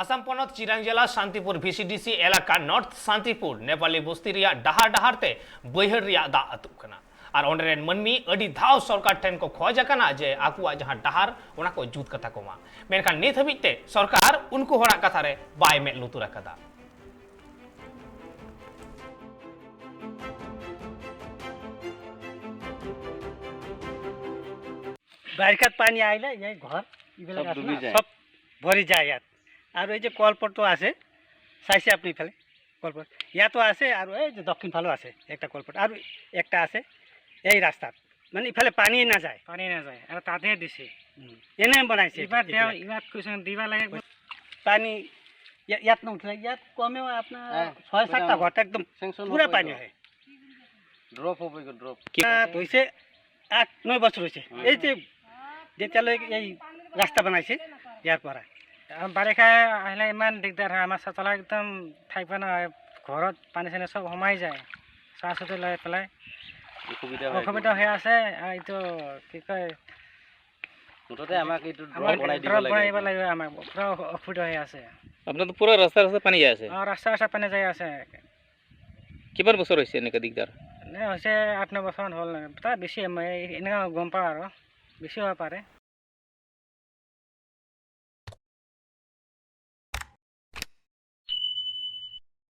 আসাম পনত চিরাং জেলা শান্তিপুর ভিসিডিসি এলাকা নর্থ শান্তিপুর নেপালি বস্তি রিয়া ডাহার ডাহার তে বৈহর রিয়া দাগ আতুক কানা আর ओंडे रेन मानमी अडी धाव सरकार ठेन को खोज आकाना जे आकुआ जहां डाहार ओना को जुत कथा कोमा, मेनखान नित हबीज ते सरकार उनकु होड़ा कथा रे बाय मेद लुतुर आकादा। বাৰিষাত পানী আহিলে এই ঘৰ এইবিলাক চব আছে ডুবি না, যায়। চব ভৰি যায় ইয়াত। আৰু এই যে কলপটটো আছে, চাইছে আপুনি ইফালে কলপট ইয়াতো আছে আৰু এই যে দক্ষিণ ফালেও আছে একটা কলপট আৰু একটা আছে এই ৰাস্তাত, মানে ইফালে পানী নাযায়। পানী নাযায় আৰু তাতে দিছে। এনে বনাইছে এইবাৰ তেওঁ এইবিলাক। ইয়াত কৈছে দিবা লাগে। পানী ইয়াত নুঠে। ইয়াত কমেও আপোনাৰ হ্যাঁ, ছয় সাতটা ঘৰত একদম চেংচন পুৰা পানী হয়। ড্ৰপ হ'ব, ড্ৰপ। ইয়াত হৈছে 8-9 বছৰ হৈছে, এই যে যেতিয়ালৈকে এই ৰাস্তা বনাইছে ইয়াৰ পৰা। বাৰিষা আহিলে ইমান দিগদাৰ হয়, আমাৰ চোতালত একদম থাকিব নহয়, ঘৰত পানী চানী চব সোমাই যায়, চোৱা চুতি লৈ পেলাই। অসুবিধা হয়। অসুবিধা হৈ আছে। আৰু এইটো কি কয়, মুঠতে আমাক এইটো ড্ৰপ আমাক বনাই দিব ড্ৰপ বনাই দিব লাগে। লাগিব, আমাক পুৰা অসুবিধা হৈ আছে। আপোনাৰ তো পুৰা ৰাস্তা ৰাস্তা পানী যাই আছে? অঁ, ৰাস্তা ৰাস্তা পানী যাই আছে। কিমান বছৰ হৈছে এনেকুৱা দিগদাৰ? নে হৈছে 8-9 বছৰমান হ'ল, তাৰ বেছি মই এনেকুৱা গম পাওঁ আৰু বেছি হ'ব পাৰে।